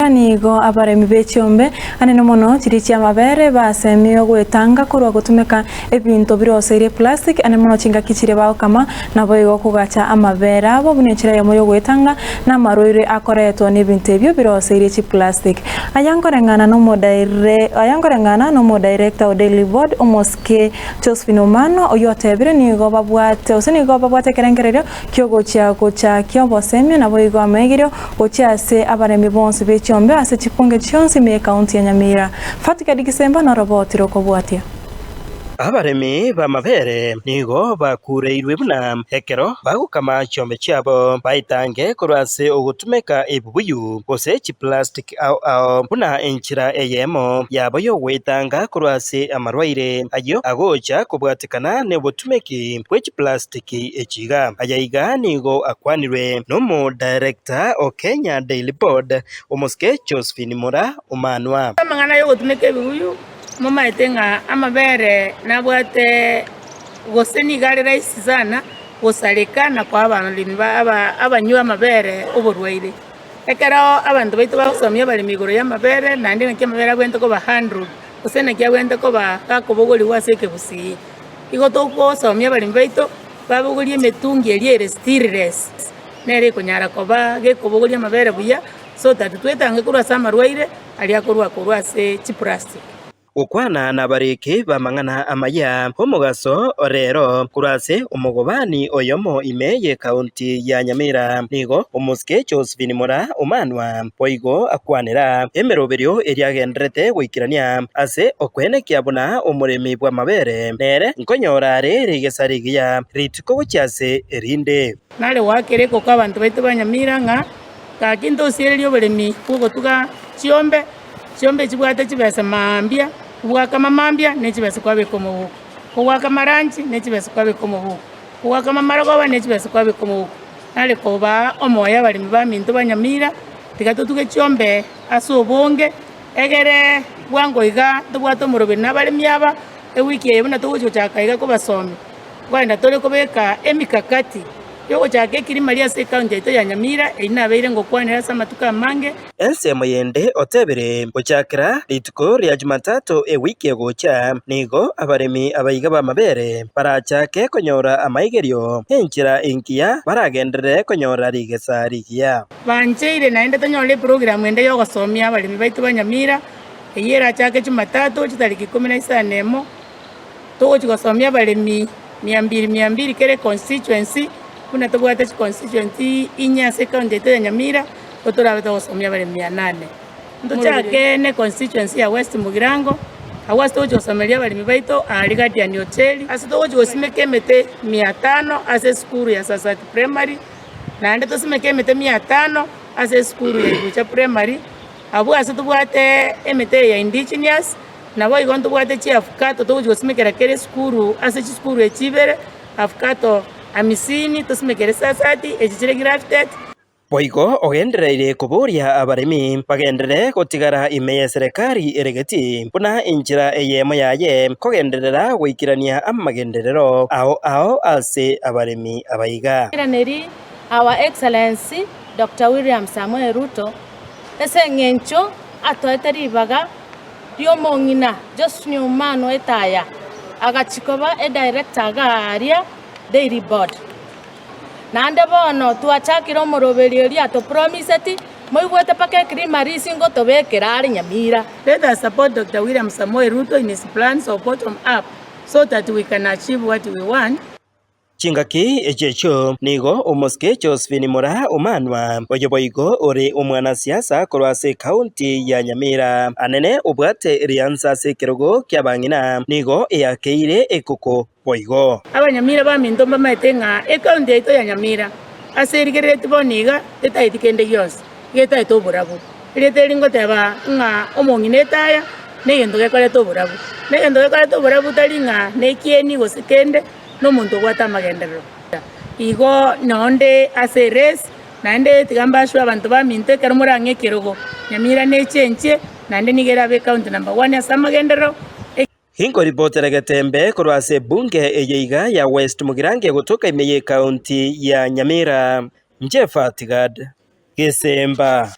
Nyamira nigo abaremi be chiombe anene mono chiria chi'amabere basemigwe gwetanga korwa gotumeka ebinto biroseirie plastic ane mono chingaki chiria bagokama naboigo kogacha amabere abo buna enchera eyemo y'ogoetanga namarwaire akoretwa nebinto ebio biroseirie chiplastic. Aya nkoreng'ana n'omodaire aya nkoreng'ana n'omodirector o Daily Board omosike Josephine Omano oyio otebire nigo babwate gose nigo babwate ekerengererio kiogochia gochakia obosemia naboigo amaigerio gochia ase abaremi bonsi be chiombe ase chibunge chionsi ime y'ekaunti ya Nyamira. Fatigadi Gisemba noroboti rokobwatia. Abaremi b'amabere nigo bakureirwe buna ekero bagokama chiombe chiabo baitange korwa ase ogotumeka ebibuyu gose chiplastiki ao ao buna enchera eyemo yabo y'ogoetanga korwa ase amarwaire ayio agocha kobwatekana nobotumeki bwe chiplastiki echi iga. Aya iga nigo akwanirwe n'omodirector o Kenya Dairy Board omosike Josephine Mura Omanwa. Amang'ana y'ogotumeka ebibuyu Momaete ng'a amabere nabwate gose nigo are rahisi sana gosareka na koa abaremi abanywa amabere oborwaire. Ekero abanto baito bagosomia abaremi igoro y'amabere naende naki amabere abwenerete koba handled gose naki abwenerete koba gakobogorigwa ase ekegusii. Igo togosomia abaremi baito babogorie emetungi eria ere stainless nere ekonyara koba gekobogoria amabere buya so that twetange korwa ase amarwaire. Aria akorwa korwa ase chiprasti. Gokwana nabariki b'amang'ana amaya omogaso o rero korwa ase omogobani oyomo ime y'ekaunti ya Nyamira nigo omosike Josephine Mora Omanwa boigo akwanera emeroberio eria agendererete goikerania ase okwenekia buna omoremi bw'amabere nere nkonyora are rigesa rigiya rituko gochia ase erinde. Nare goakera ekoko abanto baito ba Nyamira ng'a Gaki ntosiererie oboremi bw'ogotuga chiombe, chiombe chibwate chibesa mambia, kobwakama mambia ne chibesa kwabeka omobuko, kogwakama lunch ne chibesa kwabeka omobuko, kogwakama marogoba ne chibesa kwabeka omobuko. Nare kobaa omoyo abaremi baminto ba Nyamira, tiga totuge chiombe ase obonge, egere bwango iga ntobwate omoroberi na abaremi aba, ewiki eye buna togochi gochaka iga kobasomia, nkoenda tore kobeka emikakati. Yogochaka ekirima ria ase ekaunti yaito ya Nyamira, eyio nabeire ngokwanera ase amatuko amange. Ensemo yende otebire, Gochakera rituko ria Jumatatu ewiki egocha, nigo abaremi abaiga b'amabere barachake konyora amaigerio, enchera engiya baragenderere konyora rigesa rigiya. Bancheire naende tonyore eprogramu ende y'ogosomia abaremi baito ba Nyamira, eyio erachake Jumatatu chitariki ikomi na isano emo. Togochia gosomia abaremi mia mbiri mia mbiri kera econstituency, buna tobwate chiconstituency inye ase ecounty yaito ya Nyamira, nigo torabe togosomia abaremi mia nane. Ntochake ne econstituency ya West Mugirango, agwo ase togochia gosomeria abaremi baito aria Guardian Hotel, ase togochia gosimeka emete mia tano ase esukuru ya Sasati Primary, naende tosimeke emete mia tano ase esukuru ya Igucha Primary, abwo ase tobwate emete eye ya indigenous. Naboigo ntobwate chiafukato togochia gosimekera kera esukuru ase chisukuru echi ibere, afukato amisini tosimekere sasati echi chire grafted. Boigo ogendereire koboria abaremi bagenderere gotigara ime y'eserekari ere geti, buna enchera eyemo yaye kogenderera goikerania amagenderero ao ao ase abaremi abaiga. Neri Our Excellency Doctor William Samoei Ruto ase eng'encho atoete ribaga ri'omong'ina Josephine Omano Etaya agachia koba edirector iga aria Dairy Board. Naende bono twachakire omoroberio oria atopromiseti, moigwete mpaka ecreameries ngotobekera are Nyamira. Let us support Doctor William Samoei Ruto in his plans of bottom up so that we can achieve what we want. Chingaki echi'echio nigo omosike Josephine Moraa Omanwa, oyo boigo ore omwanasiasa korwa ase ekaunti ya Nyamira, anene obwate riansa ase ekerogo ki'abang'ina, nigo eakeire ekoko boigo. Abanyamira baminto mbamaete ng'a ekaunti yaito ya Nyamira ase erigereretie bono iga tetaeti kende gionsi, iga etaete oborabu. Erieta eri ngoteba ng'a omong'ina etaya negento gekoreta oborabu. Negento gekoreta oborabu tari ng'a nekieni gose kende. nomonto obwate amagenderero. Igo nonde ase eresi, naende tiga mbaswe abanto baminto ekero morang'e ekerogo, Nyamira nechenche, naende nigo erabe ecounty number one ase amagenderero. Inkoripotera getembe korwa ase ebunge eye iga ya West Mugirango egotoka ime y'ecounty ya Nyamira. Inche Fatigad Gesemba.